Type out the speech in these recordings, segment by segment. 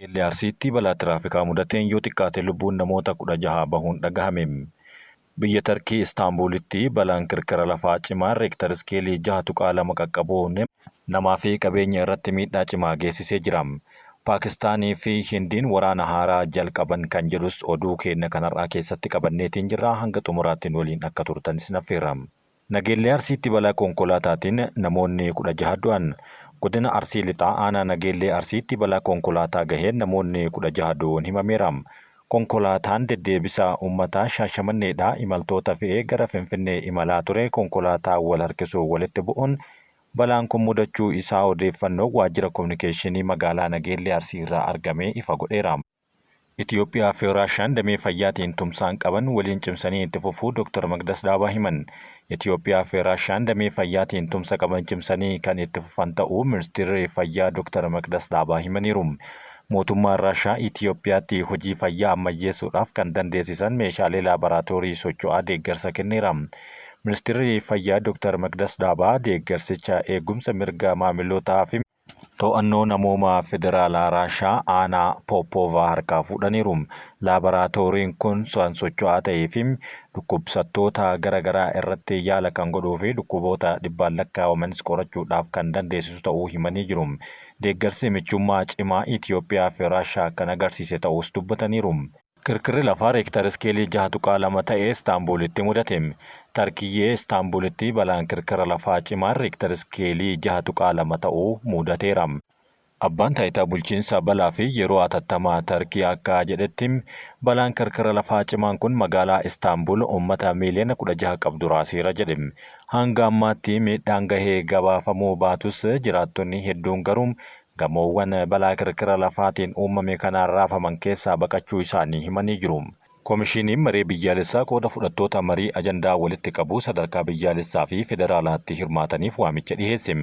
Nageellee Arsiitti balaa tiraafikaa mudateen yoo xiqqaate lubbuun namoota 16 bahuun dhagahame. Biyya Tarkii Istaanbuulitti balaan kirkira lafaa cimaan reektar iskeelii 6.2 qaqqabuun namaa fi qabeenya irratti miidhaa cimaa geessisee jira. Paakistaanii fi Hindiin waraana haaraa jalqaban kan jedhus oduu keenya kan har'aa keessatti qabanneetiin jirra. Hanga xumuraatti nu waliin akka turtan isin affeerra. Nageellee Arsiitti balaa konkolaataatiin namoonni 16 du'an. Godina Arsii Lixaa aanaa Nageellee Arsiitti balaa konkolaataa gaheen namoonni 16 du'uun himameera. Konkolaataan deddeebisa uummataa Shaashamanneedhaa imaltoota fe'ee gara Finfinnee imalaa ture konkolaataa wal harkisuun walitti bu'uun balaan kun mudachuu isaa odeeffannoo waajjira kominikeeshinii magaalaa Nageellee Arsii irraa argame ifa godheera. Itiyoophiyaa fi Raashaan damee fayyaatiin tumsaan qaban waliin cimsanii itti fufuu Dr. Maqdas Dhaabaa himan. Itiyoophiyaa fi Raashaan damee fayyaatiin tumsa qaban cimsanii kan itti fufan ta'uu Ministeerri Fayyaa Dr. Maqdas Dhaabaa himaniiru. Mootummaan Raashaa Itiyoophiyaatti hojii fayyaa ammayyeessuudhaaf kan dandeessisan meeshaalee laaboraatoorii socho'aa deeggarsa kenneera. Ministeerri Fayyaa Dr. Maqdas Dhaabaa deeggarsicha eegumsa mirga maamilootaa fi to'annoo namoomaa federaalaa Raashaa Aanaa Pooppoovaa harkaa fuudhaniiru. Laaboraatooriin kun kan socho'aa ta'ee fi dhukkubsattoota gara garaa irratti yaala kan godhuu fi dhukkuboota dhibbaan lakkaa'amanis qorachuudhaaf kan dandeessisu ta'uu himanii jiru. Deeggarsi michummaa cimaa Itiyoophiyaa fi Raashaa kan agarsiise ta'uus dubbataniiru. Kirkirri lafaa reektar iskeelii 6.2 ta'e Istaanbuulitti mudate. Tarkiyyee Istaanbuulitti balaan kirkira lafaa cimaan reektar iskeelii 6.2 ta'uu mudateera. Abbaan taayitaa bulchiinsa balaa fi yeroo hatattamaa Tarkii akka jedhetti balaan kirkira lafaa cimaan kun magaalaa Istaanbul uummata miiliyoona 16 qabdu raaseera jedhe. Hanga ammaatti miidhaan gahee gabaafamuu baatus jiraattonni hedduun garuu gamoowwan balaa kirkira lafaatiin uumame kanaan raafaman keessaa baqachuu isaanii himanii jiru. Komishiniin marii biyyaalessaa qooda fudhattoota marii ajandaa walitti qabuu sadarkaa biyyaalessaa fi federaalaatti hirmaataniif waamicha dhiheesse.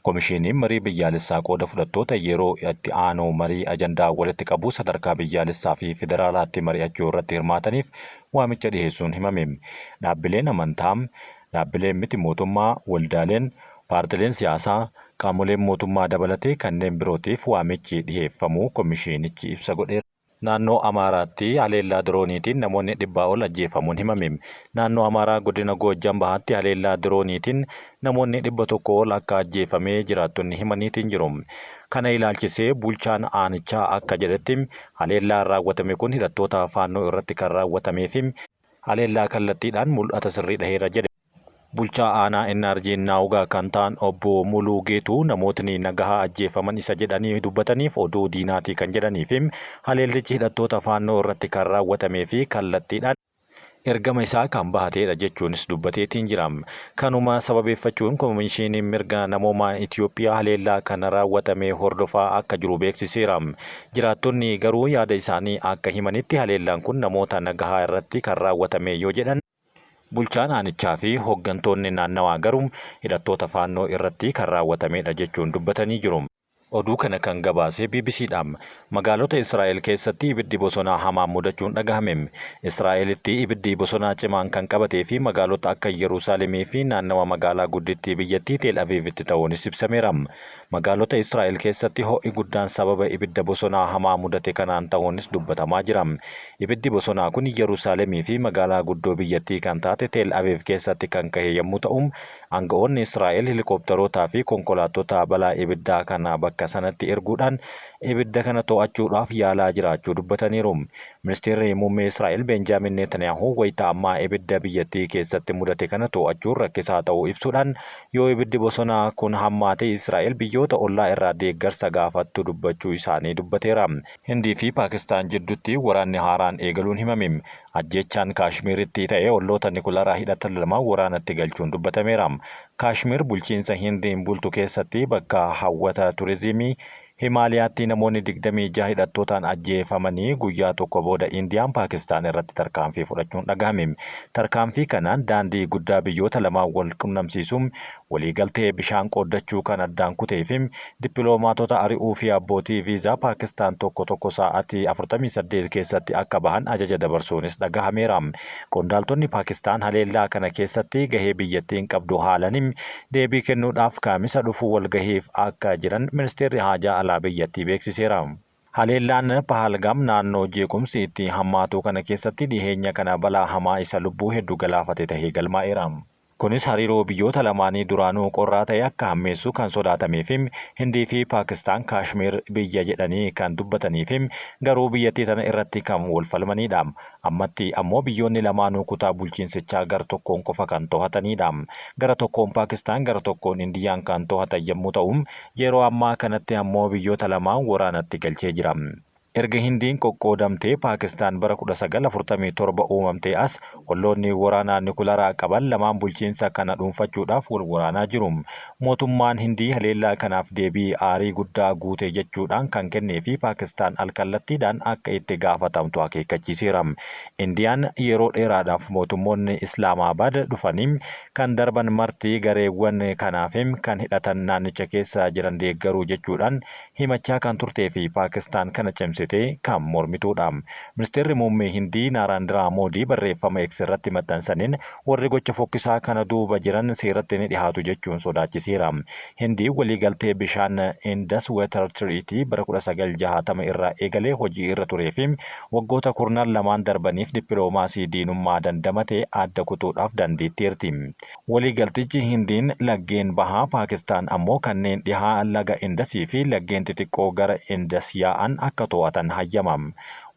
Komishiniin marii biyyaalessaa qooda fudhattoota yeroo itti aanu marii ajandaa walitti qabuu sadarkaa biyyaalessaa fi federaalaatti mari'achuu irratti hirmaataniif waamicha dhiheessuun himame. Dhaabbileen amantaa, dhaabbileen miti mootummaa, waldaaleen, paartileen siyaasaa, qaamoleen mootummaa dabalatee kanneen birootiif waamichi dhiheeffamuu komishinichi ibsa godheera. Naannoo Amaaraatti haleellaa dirooniitiin namoonni 100 ol ajjeefamuun himame. Naannoo Amaaraa godina Goojjam Bahaatti haleellaa dirooniitiin namoonni 100 ol akka ajjeefamee jiraattonni himaniitiin jiru. Kana ilaalchisee bulchaan aanichaa akka jedhetti haleellaan raawwatame kun hidhattoota Faannoo irratti kan raawwatamee fi haleellaa kallattiidhaan mul'ata sirrii dhaheera jedhe. Bulchaa aanaa NRG Naawugaa kan ta'an obbo Muluu Geetuu namootni nagahaa ajjeefaman isa jedhanii dubbataniif oduu diinaatii kan jedhanii fi haleellichi hidhattoota Faannoo irratti kan raawwatamee fi kallattiidhaan ergama isaa kan bahateedha jechuunis dubbateetiin jira. Kanuma sababeeffachuun Komishiiniin Mirga Namoomaa Itiyoophiyaa haleellaa kana raawwatame hordofaa akka jiru beeksiseera. Jiraattonni garuu yaada isaanii akka himanitti haleellaan kun namoota nagahaa irratti kan raawwatame yoo jedhan, Bulchaan aanichaa fi hooggantoonni naannawaa garuu hidhattoota Faannoo irratti kan raawwatameedha jechuun dubbatanii jiru. Oduu kana kan gabaase BBCdha. Magaalota Israa'el keessatti ibiddi bosonaa hamaan mudachuun dhagahame. Israa'elitti ibiddi bosonaa cimaan kan qabatee fi magaalota akka Yerusaalemii fi naannawa magaalaa guddittii biyyattii Teel Aviivitti ta'uunis ibsameera. Magaalota Israa'el keessatti ho'i guddaan sababa ibidda bosonaa hamaa mudate kanaan ta'uunis dubbatamaa jira. Ibiddi bosonaa kun Yerusaalemii fi magaalaa guddoo biyyattii kan taate Teel Aviiv keessatti kan kahe yommuu ta'u, aanga'oonni Israa'el helikooptarootaa fi konkolaattota balaa ibiddaa kana bakka sanatti erguudhaan ibidda kana to'achuudhaaf yaalaa jiraachuu dubbataniiru. Ministeerri Muummee Israa'el Beenjaamin Neetaniyaahuu wayita ammaa ibidda biyyattii keessatti mudate kana to'achuun rakkisaa ta'uu ibsuudhaan yoo ibiddi bosonaa kun hammaate Israa'el biyyoota ollaa irraa deeggarsa gaafattu dubbachuu isaanii dubbateera. Hindii fi Paakistaan jidduutti waraanni haaraan eegaluun himame. Ajjeechaan Kaashmiiritti ta'e olloota nikularaa hidhatan lama waraanatti galchuun dubbatameera. Kaashmiir bulchiinsa Hindiin bultu keessatti bakka hawwata turizimii Himaaliyaatti namoonni 26 hidhattootaan ajjeefamanii guyyaa tokko booda Indiyaan Paakistaan irratti tarkaanfii fudhachuun dhagahame. Tarkaanfii kanaan daandii guddaa biyyoota lamaan wal qunnamsiisu, waliigaltee bishaan qooddachuu kan addaan kutee fi dippiloomaatota ari'uu fi abbootii viizaa Paakistaan tokko tokko sa'aatii 48 keessatti akka bahan ajaja dabarsuunis dhagahameera. Qondaaltonni Paakistaan haleellaa kana keessatti gahee biyyattiin qabdu haalanii deebii kennuudhaaf Kamisa dhufu walgahiif akka jiran ministeerri haajaa alaa biyyattii beeksiseera. Haleellaan Pahalgam naannoo jeequmsi itti hammaatuu kana keessatti dhiheenya kana balaa hamaa isa lubbuu hedduu galaafate tahee galmaa'eera. Kunis hariiroo biyyoota lamaanii duraanuu qorraa ta'e akka hammeessu kan sodaatamee fi Hindii fi Paakistaan Kaashmiir biyya jedhanii kan dubbatanii fi garuu biyyattii tana irratti kan wal falmaniidha. Ammatti ammoo biyyoonni lamaanuu kutaa bulchiinsichaa gar tokkoon qofa kan tohataniidha. Gara tokkoon Paakistaan gara tokkoon Indiyaan kan tohatan yommuu ta'u, yeroo ammaa kanatti ammoo biyyoota lamaan waraanatti galchee jira. Erga Hindiin qoqqoodamtee Paakistaan bara 1947 uumamtee as olloonni waraanaa nikularaa qaban lamaan bulchiinsa kana dhuunfachuudhaaf wal waraanaa jiru. Mootummaan Hindii haleellaa kanaaf deebii aarii guddaa guute jechuudhaan kan kennee fi Paakistaan alkallattiidhaan akka itti gaafatamtu akeekkachiiseera. Indiyaan yeroo dheeraadhaaf mootummoonni Islaamaabaad dhufanii kan darban marti gareewwan kanaaf kan hidhatan naannicha keessa jiran deeggaruu jechuudhaan himachaa kan turtee fi Paakistaan kana cimsitee kan mormituudha. Ministeerri Muummee Hindii Naaraandiraa Moodii barreeffama X irratti maxxansaniin warri gocha fokkisaa kana duuba jiran seeratti ni dhihaatu jechuun sodaachiseera. Hindii waliigaltee bishaan Indus Water Treaty bara 1960 irraa eegalee hojii irra turee fi waggoota kurnan lamaan darbaniif dippiloomaasii diinummaa dandamate adda kutuudhaaf dandeetteerti. Waliigaltichi Hindiin laggeen bahaa, Paakistaan ammoo kanneen dhihaa laga Indasii fi laggeen xixiqqoo gara Indas yaa'an akka to'atan hayyama.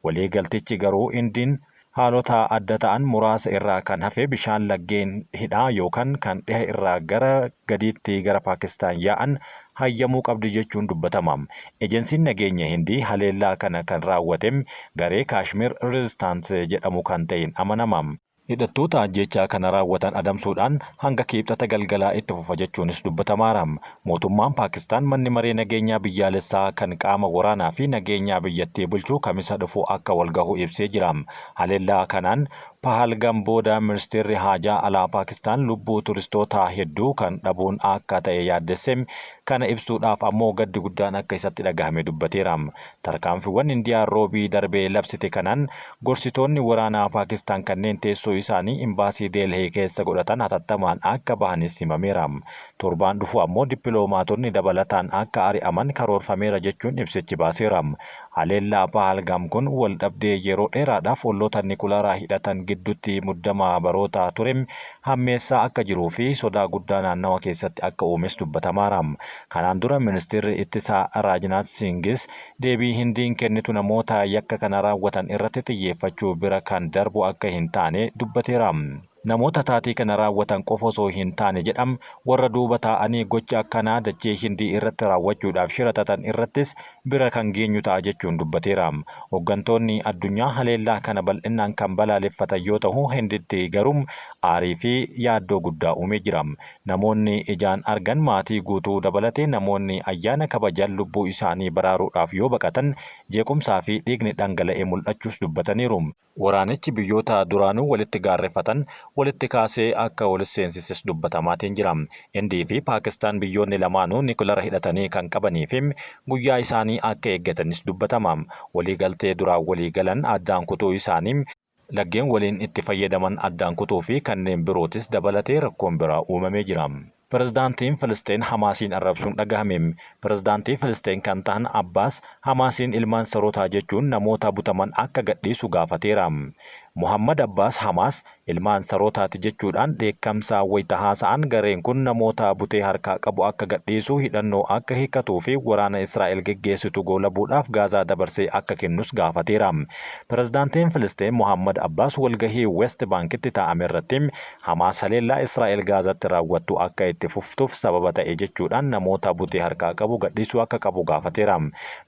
Waliigaltichi garuu Hindiin haalota adda ta'an muraasa irraa kan hafe bishaan laggeen hidhaa yookaan kan dhiha irraa gara gadiitti gara Paakistaan yaa'an hayyamuu qabdi jechuun dubbatama. Ejensiin nageenya Hindii haleellaa kana kan raawwate garee Kaashmir Resistance jedhamu kan ta'een amanama. Hidhattoota ajjeechaa kana raawwatan adamsuudhaan hanga Kiibxata galgalaa itti fufa jechuunis dubbatamaara. Mootummaan Paakistaan manni maree nageenyaa biyyaalessaa kan qaama waraanaa fi nageenyaa biyyattii bulchu Kamisa dhufu akka walgahu ibsee jira. Haleellaa kanaan Pahalgam booda ministeerri haajaa alaa Paakistaan lubbuu turistootaa hedduu kan dhabuun akka ta'e yaaddesse kana ibsuudhaaf ammoo gaddi guddaan akka isatti dhagahame dubbateera. Tarkaanfiiwwan Indiyaan Roobii darbe labsite kanaan gorsitoonni waraanaa Paakistaan kanneen teessoo isaanii Imbaasii Deelhii keessa godhatan hatattamaan akka bahanis himameera. Torbaan dhufu ammoo dippiloomaatonni dabalataan akka ari'aman karoorfameera jechuun ibsichi baaseera. Haleellaa Pahalgam kun waldhabdee yeroo dheeraadhaaf olloota nikularaa hidhatan gidduutti muddama baroota ture hammeessaa akka jiruu fi sodaa guddaa naannawa keessatti akka uumes dubbatamaara. Kanaan dura ministeerri ittisaa Raajnaat Siingis deebii Hindiin kennitu namoota yakka kana raawwatan irratti xiyyeeffachuu bira kan darbu akka hin taane dubbateera. Namoota taatii kana raawwatan qofa osoo hin taane jedham warra duuba taa'anii gocha akkanaa dachee Hindii irratti raawwachuudhaaf shira xaxan irrattis bira kan geenyu ta'a jechuun dubbateera. Hooggantoonni addunyaa haleellaa kana bal'inaan kan balaaleffatan yoo ta'u, Hinditti garuu aarii fi yaaddoo guddaa uumee jira. Namoonni ijaan argan maatii guutuu dabalatee namoonni ayyaana kabajan lubbuu isaanii baraaruudhaaf yoo baqatan jeequmsaa fi dhiigni dhangala'ee mul'achuus dubbataniiru. Waraanichi biyyoota duraanuu walitti gaarreffatan walitti kaasee akka wal seensises dubbatamaatiin jira. Hindii fi Paakistaan biyyoonni lamaanuu nikulara hidhatanii kan qabanii fi guyyaa isaanii akka eeggatanis dubbatama. Waliigaltee duraan walii galan addaan kutuu isaanii laggeen waliin itti fayyadaman addaan kutuu fi kanneen birootis dabalatee rakkoon biraa uumamee jira. Pirezidaantiin Filisxeen Hamaasiin arrabsuun dhagahame. Pirezidaantii Filisxeen kan ta'an Abbaas Hamaasiin ilmaan sarootaa jechuun namoota butaman akka gadhiisu gaafateera. Muhammad Abbaas Hamaas ilmaan sarootaati jechuudhaan dheekkamsa wayita haasa'an gareen kun namoota butee harkaa qabu akka gadhiisu, hidhannoo akka hiikkatuu fi waraana Israa'el geggeessitu goolabuudhaaf Gaazaa dabarsee akka kennus gaafateera. Pirezidaantiin Filisxeen Muhammad Abbaas walgahii West Baankitti taa'ame irratti Hamaas haleellaa Israa'el Gaazatti raawwattu akka itti fuftuuf sababa ta'e jechuudhaan namoota butee harkaa qabu gadhiisuu akka qabu gaafateera.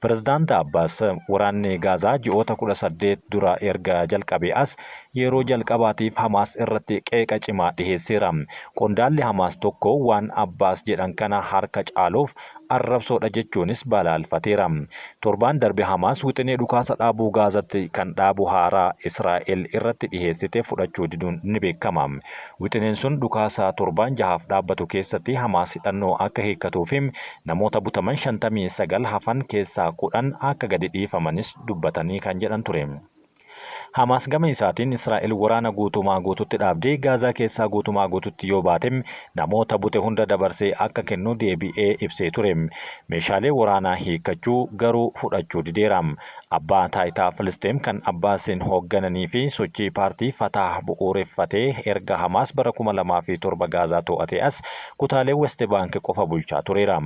Pirezidaant Abbaas waraanni Gaazaa ji'oota 18 dura erga jalqabee as yeroo jalqabaatiif Hamaas irratti qeeqa cimaa dhiheesseera. Qondaalli Hamaas tokko waan Abbaas jedhan kana harka caaluuf arrabsoodha jechuunis balaalfateera. Torbaan darbe Hamaas wixinee dhukaasa dhaabuu Gaazatti kan dhaabu haaraa Israa'el irratti dhiheessite fudhachuu diduun ni beekama. Wixineen sun dhukaasa torbaan jahaaf dhaabbatu keessatti Hamaas hidhannoo akka hiikkatuu fi namoota butaman 59 hafan keessaa 10 akka gadi dhiifamanis dubbatanii kan jedhan ture. Hamaas gama isaatiin Israa'el waraana guutumaa guututti dhaabdee Gaazaa keessaa guutumaa guututti yoo baate namoota bute hunda dabarsee akka kennu deebi'ee ibsee ture. Meeshaalee waraanaa hiikkachuu garuu fudhachuu dideera. Abbaa taayitaa Filisxeem kan Abbaasiin hooggananii fi sochii paartii Fataah bu'uureffatee erga Hamaas bara 2007 Gaazaa to'atee as kutaalee West Baank qofa bulchaa tureera.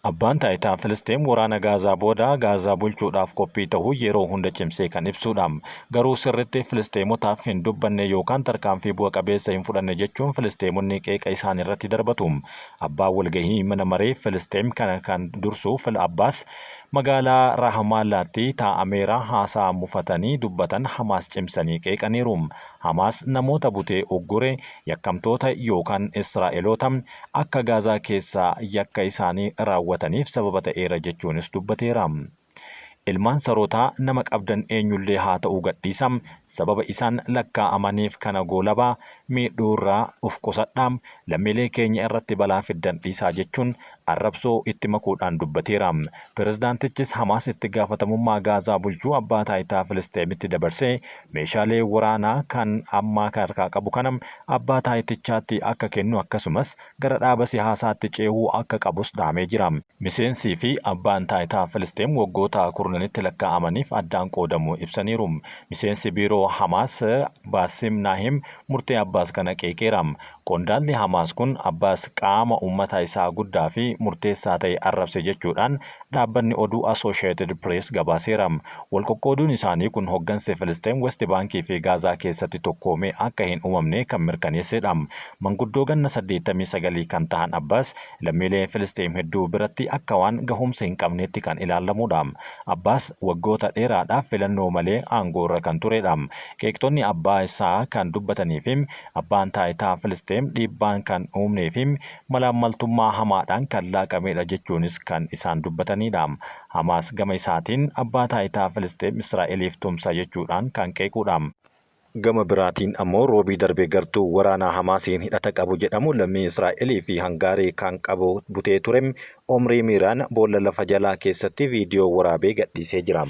Abbaan taayitaa Filisxeem waraana Gaazaa booda Gaazaa bulchuudhaaf qophii ta'uu yeroo hunda cimsee kan ibsuudha. Garuu sirritti Filisxeemotaaf hin dubbanne yookaan tarkaanfii bu'a qabeessa hin fudhanne jechuun Filisxeemonni qeeqa isaan irratti darbatu. Abbaan walgahii mana maree Filisxeem kana kan dursu Abbaas magaalaa Raahmaallaatti taa'ameera haasaa mufatanii dubbatan Hamaas cimsanii qeeqaniiru. Hamaas namoota butee uggure yakkamtoota yookaan Israa'eloota akka Gaazaa keessaa yakka isaanii raawwataniif sababa ta'eera jechuunis dubbateera. Ilmaan sarootaa nama qabdan eenyullee haa ta'uu gadhiisa. Sababa isaan lakkaa'amaniif kana goolabaa miidhuurraa uf qusadhaa. Lammiilee keenya irratti balaa fiddan dhiisaa jechuun arrabsoo itti makuudhaan dubbateera. Pirezidaantichis Hamaas itti gaafatamummaa Gaazaa bulchuu abbaa taayitaa Filisxeemitti dabarsee meeshaalee waraanaa kan ammaa harkaa qabu kana abbaa taayitichaatti akka kennu akkasumas gara dhaaba siyaasaatti ceehuu akka qabus dhaamee jira. Miseensii fi abbaan taayitaa Filisxeem waggoota kurnanitti lakkaa'amaniif addaan qoodamuu ibsaniiru. Miseensi biiroo Hamaas Baasim Naahim murtee Abbaas kana qeeqeera. Qondaalli Hamaas kun Abbaas qaama uummata isaa guddaa fi murteessaa ta'e arrabse jechuudhaan dhaabbanni oduu Associated Press gabaaseera. Wal qoqqooduun isaanii kun hoggansi Filisxeem West Baankii fi Gaazaa keessatti tokkoomee akka hin uumamne kan mirkaneessedha. Manguddoo ganna 89 kan tahan Abbaas lammiilee Filisxeem hedduu biratti akka waan gahumsa hin qabneetti kan ilaalamudha. Abbaas waggoota dheeraadhaaf filannoo malee aangoorra kan turedha. Qeeqxonni abbaa isaa kan dubbatanii fi abbaan taayitaa Filisxeem dhiibbaan kan uumnee fi malaammaltummaa hamaadhaan kan laaqamedha jechuunis kan isaan dubbatanidha. Hamaas gama isaatiin abbaa taayitaa Filisxeem Israa'eliif tumsa jechuudhaan kan qeequdha. Gama biraatiin ammoo roobii darbe gartuu waraanaa Hamaasiin hidhata qabu jedhamu lammii Israa'elii fi Hangaarii kan qabu butee ture Omrii Miiraan boolla lafa jalaa keessatti viidiyoo waraabee gadhiisee jira.